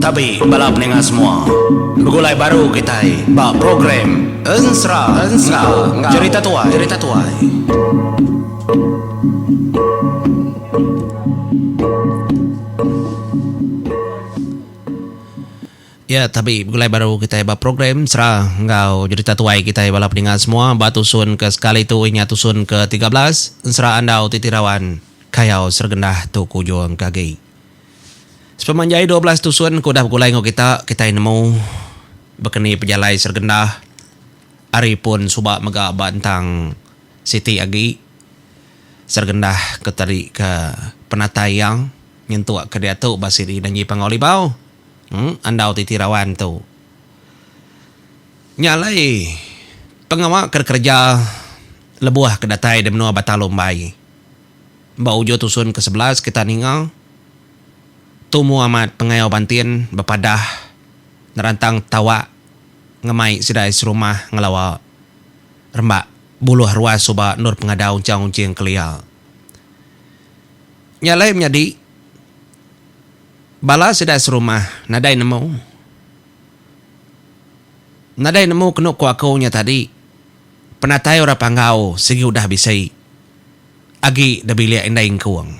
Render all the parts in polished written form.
Tabi bala peninga semua. Begulai baru kitai ba program Ensera enggau Jerita Tuai. Jerita Tuai. Ya tabi begulai baru kitai ba program Sera enggau Jerita Tuai kitai bala peninga semua ba tusun ke sekali tu inya tusun ke 13 Ensera Andau Titi Rawan Kayau Seregendah tu ke ujung ke agi. Sepemanjai 12 tusun ke udah begulai enggau kita kitai nemu bekeni pejalai Seregendah ari pun suba mega ba entang siti agi Seregendah ke tadi ke penatai iya nyentuk ke diatu ba siri Danji Panggau Libau. Andau ti tirawan tu. Nya alai pengawa ke dikereja lebuh ke datai di menua Batang Lumbai. Ba ujung tusun ke 11 kita ninga tumu amat pengayau Bantin bepadah nerantang tawak ngemai sida serumah ngelawa rembak buluh ruas suba endur pengadau Unchang Unching kelia. Nya alai menyadi. Bala sida serumah nadai nemu. Nadai nemu kenu ku aku nya tadi. Penatai orang Panggau sigi udah bisi. Agi da bilik indai Ingkung.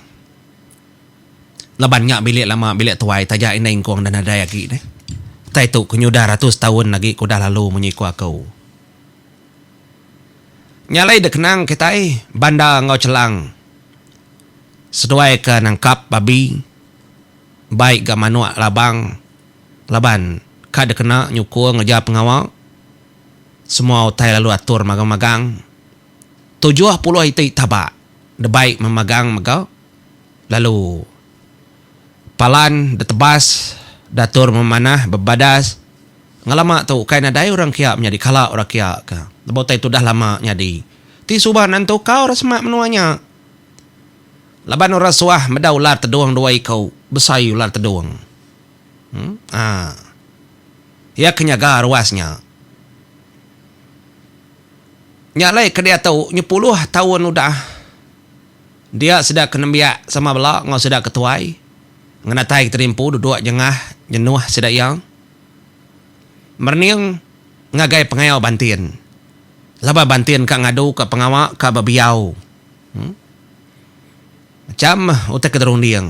Laban nya bilik lama bilik tuai taja indai Ingkung dah nadai agi deh. Utai tu ke nyudah ratus taun agi ke udah lalu munyi ku aku. Nya alai da kenang kitai banda enggau chelang. Seduai ke nangkap babi bai ga manuk labang laban ka dikena nyukung ngereja pengawa. Semua utai lalu atur magang-magang. 70 iti tabak debai memagang mega lalu palan ditebas datur memanah bebadas. Ngelama tu ukai nadai orang kia menyadi kala orang kia ka lebuh utai tu udah lama nyadi. Ti suba nentu ka orang semak menua nya. Laban orang suah meda ular tedung dua iku, besai ular tedung. Haa. Iya ke nyaga ruas nya. Nya alai ke diatu nyepuluh taun udah dia sida ke nembiak sama bela enggau sida ke tuai ngenatai ke terimpu duduk jengah jenuh sida iya merening ngagai pengayau Bantin. Laban Bantin ka ngadu ka pengawa ka bebiau. Macam utai ke derunding.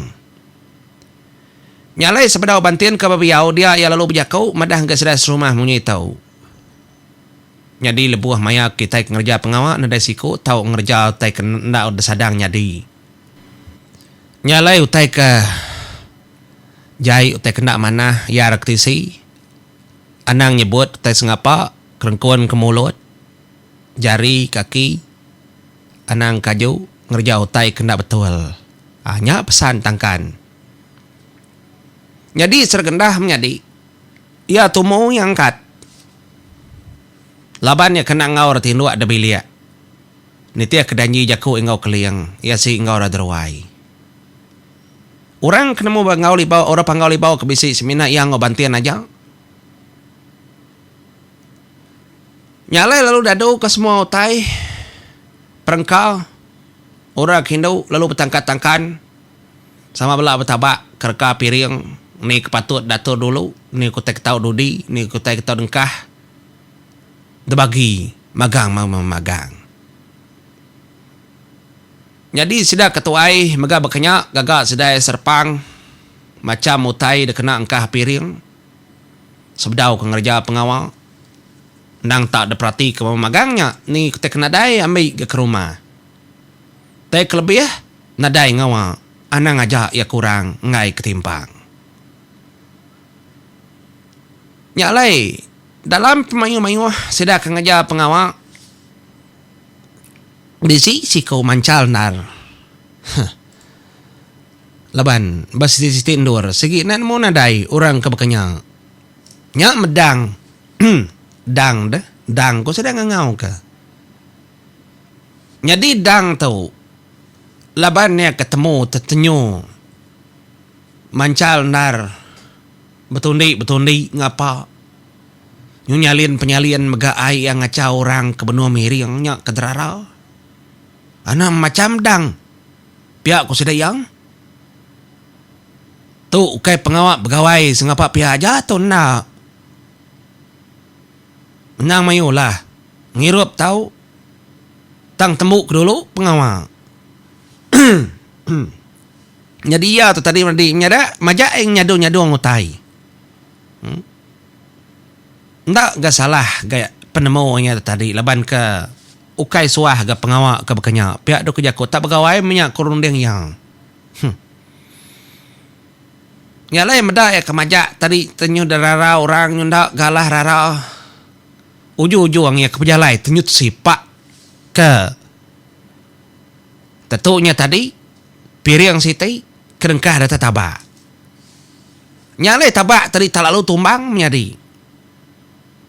Nya alai sebedau Bantin ke bebiau dia iya lalu bejaku madah ngagai sida serumah munyi tu. Nyadi lebuh maya kitai ke ngereja pengawa nadai siku tau ngereja utai ke enda disadang nyadi. Nya alai utai ke jai utai ke enda manah iya ra ketisi. Anang nyebut utai sengapa kerengkun ke mulut, jari, kaki. Anang kaju ngereja utai ke enda betul. Aa nya pesan tangkan. Nyadi Seregendah menyadi iya tumu iya angkat. Laban iya kena enggau ra tinduk da bilik. Nitih ke danji jaku enggau Keling, iya si enggau ra Deruai. Orang ke nemu ba enggau libau orang Panggau Libau ke bisi semina iya enggau Bantin aja. Nya alai lalu dadu ka semua utai perengka orang ke indu lalu betangkan-tangkan sama bela betabak ke reka piring ni ke patut datur dulu ni ke utai ke tau dudi ni ke utai ke tau dengkah dibagi magang memagang. Nyadi sida ke tuai mega baka nya gaga sida iya serepang macham utai dikena engkah piring sebedau ke ngereja pengawa. Endang tak diperati ke memagang nya ni ke tai ke nadai ambi ga ke rumah. Tai ke lebih nadai ngawa anang aja iya kurang enggai ke timpang. Nya alai dalam pemayuh-mayuh sida ke ngereja pengawa bisi siku manchal endar. Huh. Laban ba siti-siti endur sigi enda nemu nadai orang ke baka nya. Nya medang. Dang deh, dang ku sida ngangau ka. Nyadi dang tu laban iya ke temu tetenyu manchal endar betundi-betundi ngapa nyu nyalin penyalin mega ai iya ngachau orang ke benung miring nya ke derara. Anang macham dang pia ku sida iya. Tu ukai pengawa begawai sengapa pia aja tu enda. Endang mayuh lah ngirup tau tang tembu ke dulu pengawa. Nyadi iya tu tadi madi menyada majak iya nyadung nyadung utai. Enda ga salah ga penemu iya tu tadi laban ke ukai suah ga pengawa ke baka nya. Pia dok jaku tak begawai menya ku runding iya. Huh. Nya alai meda iya ke majak tadi tenyu derara orang nyunda galah rara. Ujung-ujung iya ke pejalai tenyu tesipak ke tetu nya tadi piring siti ke dengkah data tabak. Nya alai tabak tadi tak lalu tumbang menyadi.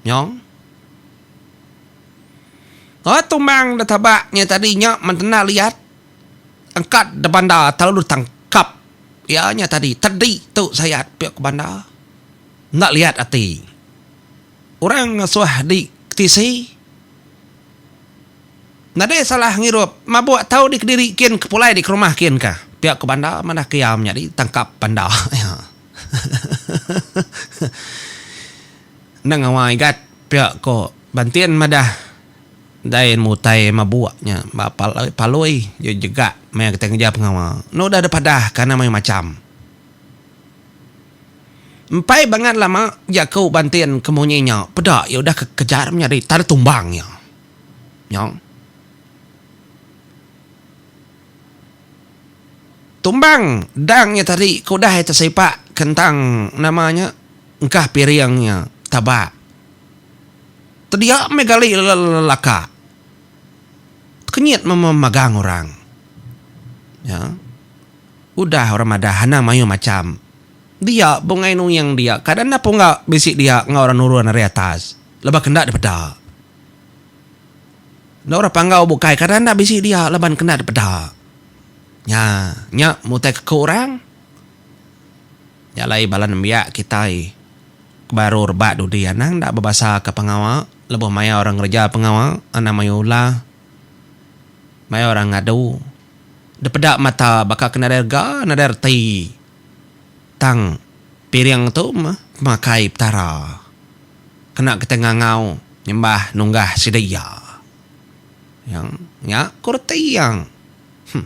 Nyong. Oh tumbang da tabak nya tadi nya mentena liat. Angkat da banda tau ditangkap iya nya tadi tedi tu sayat pia ku banda. Enda liat ati. Orang ngasuh di tisi nadai salah ngirup mabuk tau di kediri kin ke pulai di ke rumah kin ka pia ku banda madah ke iya menyadi tangkap banda iya. Enda ngawa igat pia ko Bantin madah. Ndai nemu utai mabuk nya ba palui jegak maya kitai ngereja pengawa. Enda udah dipadah ka mayuh macham. Empai bangat lama jaku Bantin ke munyi nya peda iya udah ke kejar menyadi tanda tumbang iya. Nya. Tumbang dang nya tadi ke udah iya tesipak kentang nama nya engkah piring nya tabak. Tedia meh gali lelaka. Tekenyit meh magang orang. Ya. Udah orang madah anang mayuh macham. Dia bungai nuing dia kada enda pungga bisi dia enggau orang nurun ari atas laban ke enda dipeda. Enda orang panggau bukai kada enda bisi dia laban ke enda dipeda. Nya, nya mutai ke ku orang. Nya alai bala nembiak kitai. Baru rebak dudi anang enda bebasaka pengawa lebuh maya orang ngereja pengawa anang mayuh ulah maya orang ngadu dipeda mata baka ke nadai rega nadai reti tang piring tu meh pemakai petara kena kitai ngangau nyembah nunggah sida iya. Nya ku reti iya. Huh.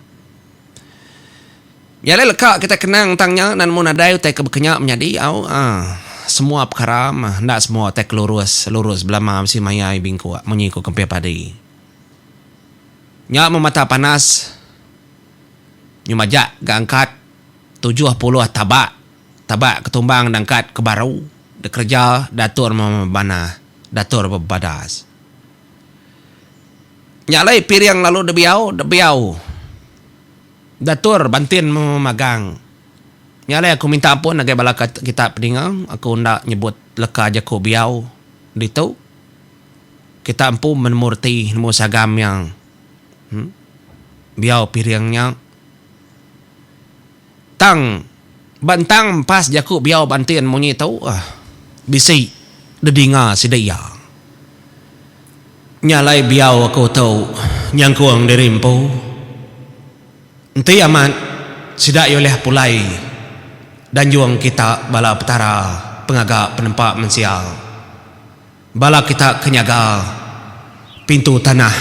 Nya alai leka kitai kenang tang nya nan nemu nadai utai ke bekenya menyadi au aaa semua pekara mah enda semua utai ke lurus lurus belama bisi maya ai bingkuk munyi ku kemping padi. Nya meh mata panas nyu majak ga angkat 70 tabak tabak ke tumbang dangkat ke baru dikereja datur memanah datur bebadas. Nya alai piring lalu dibiau, dibiau. Datur Bantin memagang. Nya alai aku minta ampun ngagai bala kita peninga, aku enda nyebut leka jaku biau ditu. Kita empu menemu reti nemu sagam iya. Biau piring nya. Tang, ba entang empas jaku biau Bantin munyi tu bisi didinga sida iya. Nya alai biau aku tu nyangkung diri empu. Enti amat sida iya ulih pulai danjung kita bala Petara pengaga penempa mensia. Bala kita ke nyaga pintu tanah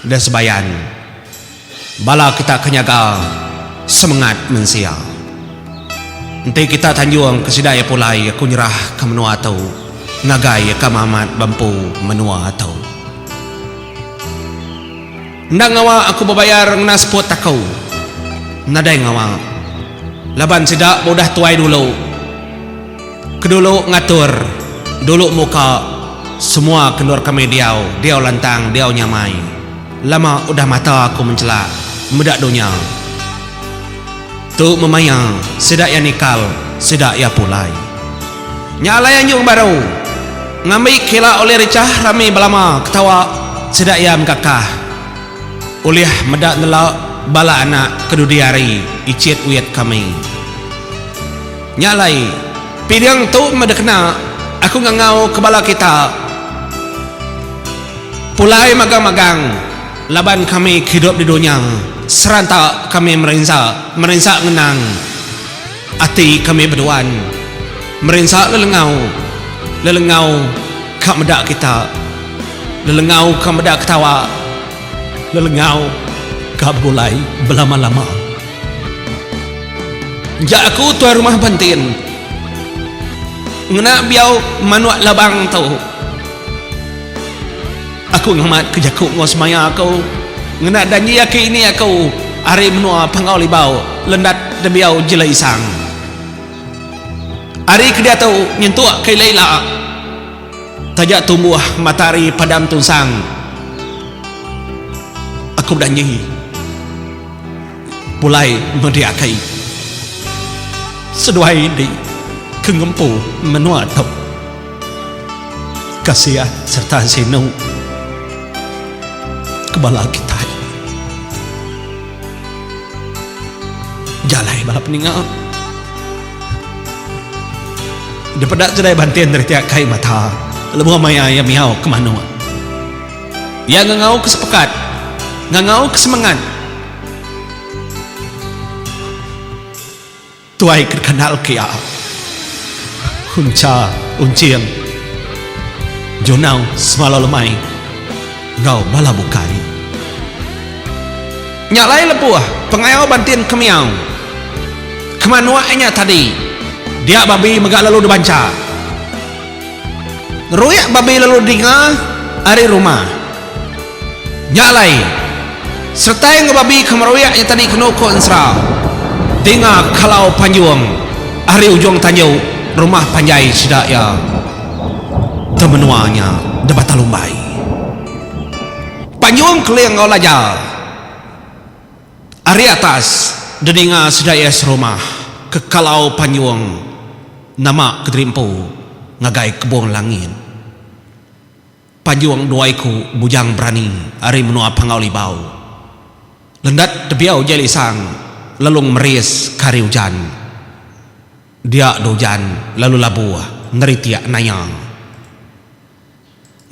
da sebayan. Bala kita ke nyaga semengat mensia. Enti kita tanjung ke sida iya pulai aku nyerah ke menua tu ngagai iya ke amat bempu menua tu. Enda ngawa aku bebayar ngena seput aku. Nadai ngawa. Laban sida udah tuai dulu. Ke dulu ngatur, dulu muka semua ke endur kami diau, diau lantang, diau nyamai. Lama udah mata aku menchelak meda dunya. Tu memaya sida iya nikal, sida iya pulai. Nya alai anjung baru ngambi kila ulih richah rami belama ketawa sida iya mekakah. Ulih meda nela bala anak ke dudi hari ichit wit kami. Nya alai, piring tu meh dikena aku ngangau ke bala kita pulai magang-magang laban kami ke idup di dunya seranta kami merinsa merinsa ngenang. Ati kami beduan merinsa lelengau lelengau ka meda kita lelengau ka meda ketawa lelengau ka begulai belama lama. Ja aku tuai rumah Bantin ngena biau manuk labang tu. Aku ngamatka jaku enggau semaya aku ngena danji aki ini aku ari menua Panggau Libau Lendat Dembiau Jela Isang. Ari ke diatu nyentuk ke ila-ila taja tumbuh matahari padam tunsang aku bedanji pulai meri aki seduai indi ke ngempu menua tu. Kasih sereta sinu ke bala kitai. Jalai bala peninga. Dipeda jedai bantin ari tiap kai mata lebuh maya iya miau ke manuk. Iya ngangau ke sepekat, ngangau ke semengat. Tuai ke dikandal ke iya Uncha Unching Junau Semalau Lemai enggau bala bukai. Nya alai lebuh pengayau Bantin ke miau ke manuk iya nya tadi dia babi mega lalu dibancha. Ngeruik babi lalu dinga ari rumah. Nya alai, seretai enggau babi ke meruik nya tadi kenu ku ensera, dinga kalau panjung ari ujung tanju rumah panjai sida iya te menua nya de Batang Lumbai. Panjung Keling enggau Laja ari atas dedinga sida iya serumah ke kalau panjung nama kediri empu ngagai Kebung Langit. Panjung dua iku bujang berani ari menua Panggau Libau. Lendat tebiau jai lisang lelung meris ke hari ujan. Dia deh ujan lalu labuh neritik naya.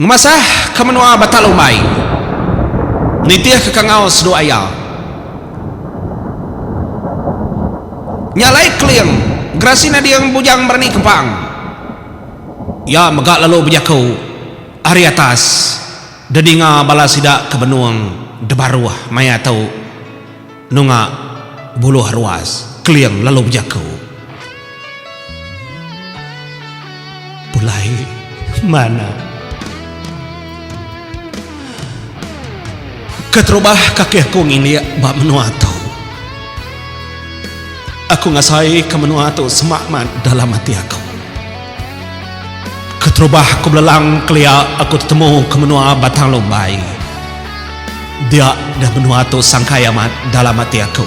Ngemasah ke menua Batak Lumbai nitih ke kangau seduai iya. Nya alai Keling Gerasi Nading Bujang Berani Kempang. Iya mega lalu bejaku ari atas dedinga bala sida ke benung debaruh maya tu nunga buluh ruas Keling lalu bejaku. Pulai mana. Keterubah kaki aku ngindik ba menua tu. Aku ngasaika menua tu semak mat dalam ati aku. Keterubah aku belelang kelia aku tetemu ke menua Batang Lumbai. Dia deh menua tu sangkai amat dalam ati aku.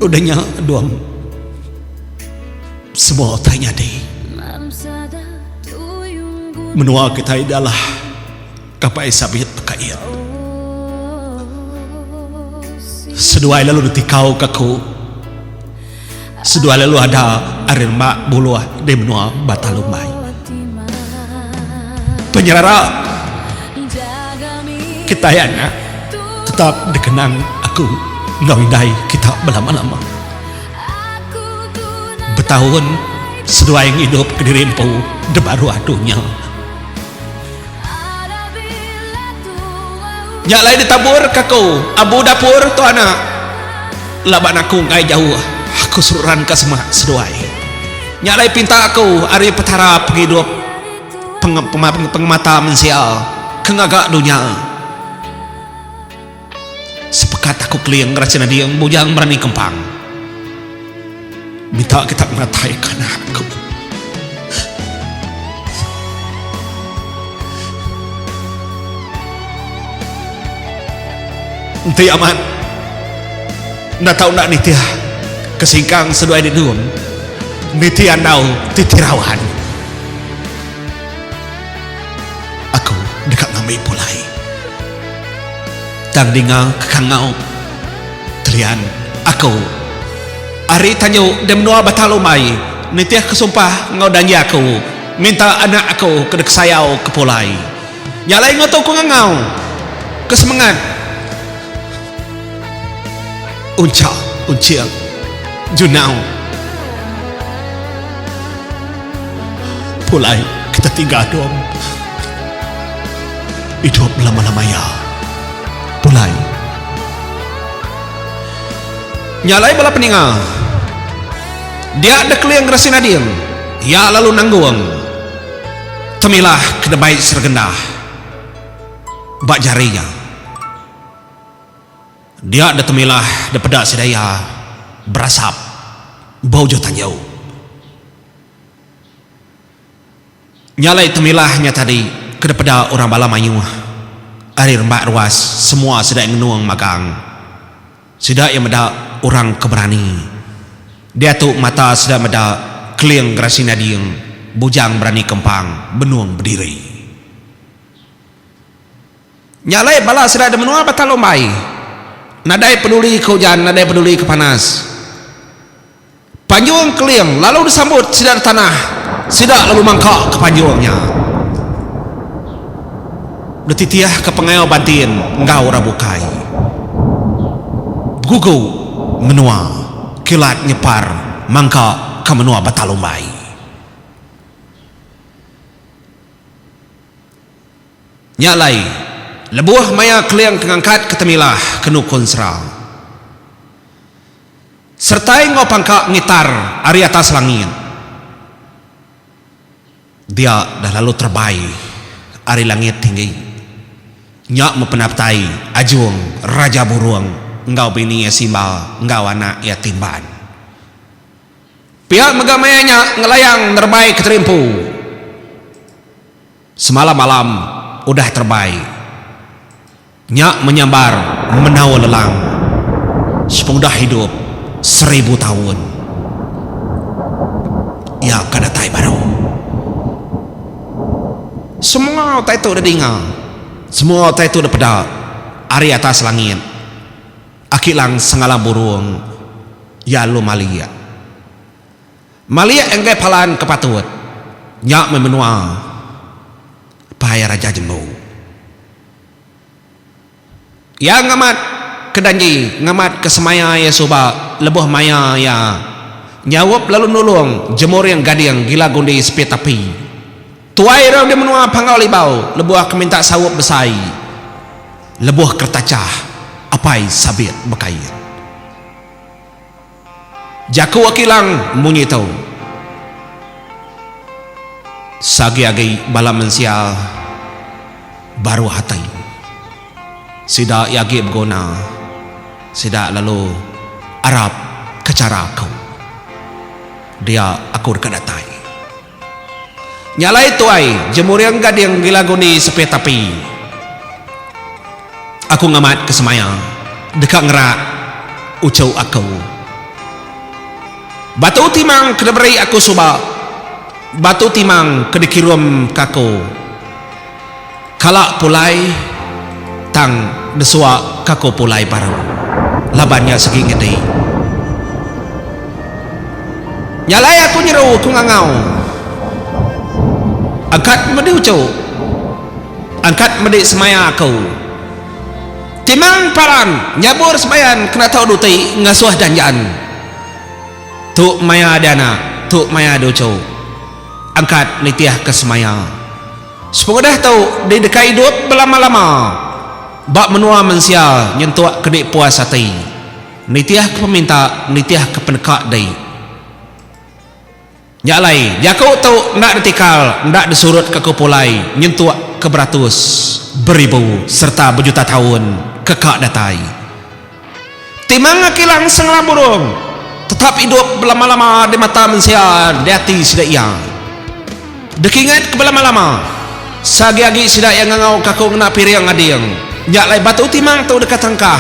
Udah nya dong semua utai nyadi. Menua kitai dialah. Kapai sabit bekait. Seduai lalu ditikau ka ku. Seduai lalu ada ari rembak buluh di menua Batang Lumbai. Penyerara kitai anak tetap dikenang aku enggau indai kita belama-lama. Betaun seduai ngidup kediri empu debaruh dunya. Nya alai ditabur ka aku abu dapur tu anak laban aku enggai jauh aku seruran ka semak seduai. Nya alai pinta aku ari Petara pengidup pengemata mensia ke ngaga dunya. Sepekat aku keling ngerachin ading bujang berani kempang. Minta kita ngenatai ke anak aku. Enti amat enda tau enda nitih ke singkang seduai didung niti andau titi rawan. Aku deka ngambi pulai. Tang dinga kekangau telian aku ari tanyu di menua Batang Lumai nitih ke sumpah enggau danji aku minta anak aku ke dikesayau ke pulai. Nya alai enggau tu ku ngangau ke semengat. Uncha Unching Junau pulai kita tiga dom idup belama-lama iya pulai. Nya alai bala peninga dia deh Keling Gerasi Nading iya lalu nanggung temilah ke dibai Seregendah ba jari iya. Dia deh temilah dipeda sida iya berasap ba ujung tanjau. Nya alai temilah nya tadi ke dipeda orang bala mayuh ari rembak ruas semua sida ngenung magang. Sida iya meda orang ke berani. Diatu mata sida meda Keling Gerasi Nading Bujang Berani Kempang benung bediri. Nya alai bala sida di menua Batang Lumbai nadai peduli ke ujan nadai peduli ke panas. Panjung Keling lalu disambut sida di tanah sida lalu mangka ke panjung nya. Dititih ke pengayau Bantin enggau orang bukai. Begugu menua kilat nyepar mangka ke menua Batang Lumbai. Nya alai, lebuh maya Keling ke ngangkatka temilah ke nukun sera sertai enggau pangka ngitar ari atas langit, dia dah lalu terebai ari langit tinggi. Nya meh penatai Ajung Raja Burung enggau bini iya Simba enggau anak iya Timban. Pia mega maya nya ngelayang nerebai keterimpu. Semalam malam udah terebai. Nya menyambar menaul lelang sepengudah idup seribu taun. Iya ka datai baru. Semua utai tu didinga, semua utai tu dipeda ari atas langit. Aki Lang Sengalang Burung iya lalu malik. Malik enggai palan ke patut nya meh menua Pai Raja Jembu. Iya ngamat ke danji ngamat ke semaya iya suba lebuh maya iya nyaup lalu nulung Jemuring Gading Gila Gundi Sepit Api. Tuai rau di menua Panggau Libau lebuh ke minta saup besai lebuh keretachah Apai Sabit Bekait. Jaku Aki Lang munyi tu. Seagi-agi bala mensia baruh ati. Sida iya agi beguna. Sida lalu arap ke chara aku. Dia aku deka datai. Nya alai tuai Jemuring Gading Gila Gundi Sepit Api. Aku ngamat ke semaya deka ngerak uchu aku. Batu timang ke diberi aku suba, batu timang ke dikirum ke aku. Kala pulai tang desua ka ku pulai baru laban nya sigi ngedi. Nya alai aku nyeru ku ngangau angkat medi uchu angkat medi semaya aku. Timang palan nyabur sebayan kena tau duti ngasuh danjan. Tu maya di anak tu maya di uchu angkat nitih ke semaya. Sepengudah tu, di deka idup belama-lama ba menua mensia nyentuk ke di puas ati, nitihka peminta nitihka peneka di. Nya alai, jaku tu enda ditikal enda disurutka ku pulai nyentuk ke beratus, beribu sereta bejuta taun ke ka datai. Timang Akilang Sengelam Burung tetap idup belama-lama di mata mensia di ati sida iya. Dekingat ke belama-lama, seagi-agi sida iya ngangau ke aku ngena piring ading, nya alai batu timang tu deka tangkah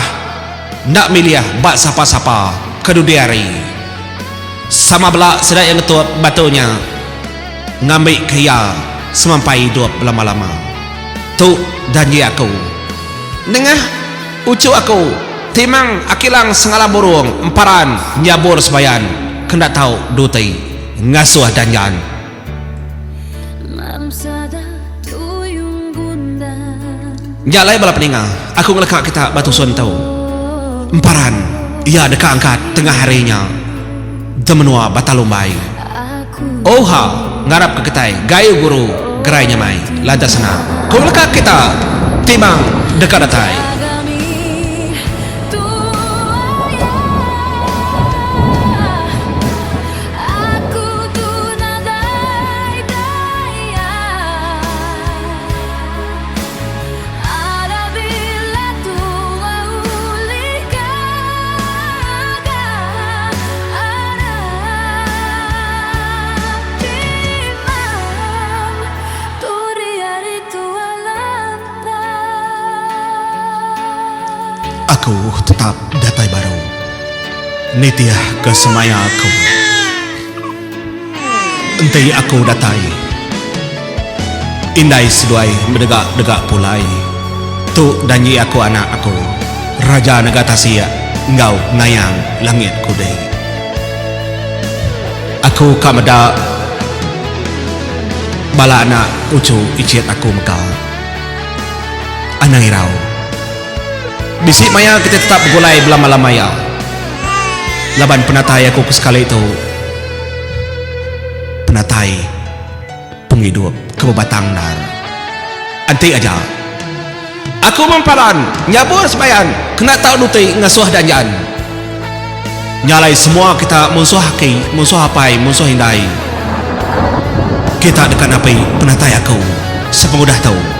enda milih ba sapa-sapa ke dudi hari. Sama bela sida iya ngetup batu nya ngambi ke iya semampai idup belama-lama. Tu danji aku. Nengah. Uchu aku, Timang Akilang Sengalang Burung Emparan Nyabur Sebayan ke enda tau duti ngasuh danjan. Nya alai bala peninga, aku ngeleka kita ba tusun tu. Emparan. Iya deka angkat tengah hari nya de menua Batang Lumbai. Oha ngarap ke kitai gayu guru gerai nyamai lantang senang. Ku leka kita timang deka datai. Aku tetap datai baru nitih ke semaya aku. Enti aku datai, indai seduai medega-dega pulai. Tu danji aku anak aku, Raja Nega Tasik enggau Ngayang Langit Kudi. Aku ka meda bala anak uchu ichit aku mega. Anang irau. Bisi maya kitai tetap begulai belama-lama iya. Laban penatai aku ke sekali tu penatai pengidup ke bebatang endar. Enti aja aku mempalan nyabur sebayan kena tau duti ngasuh danjan. Nya alai semua kita munsuh aki, munsuh apai, munsuh indai. Kita deka napi penatai aku sepengudah tu.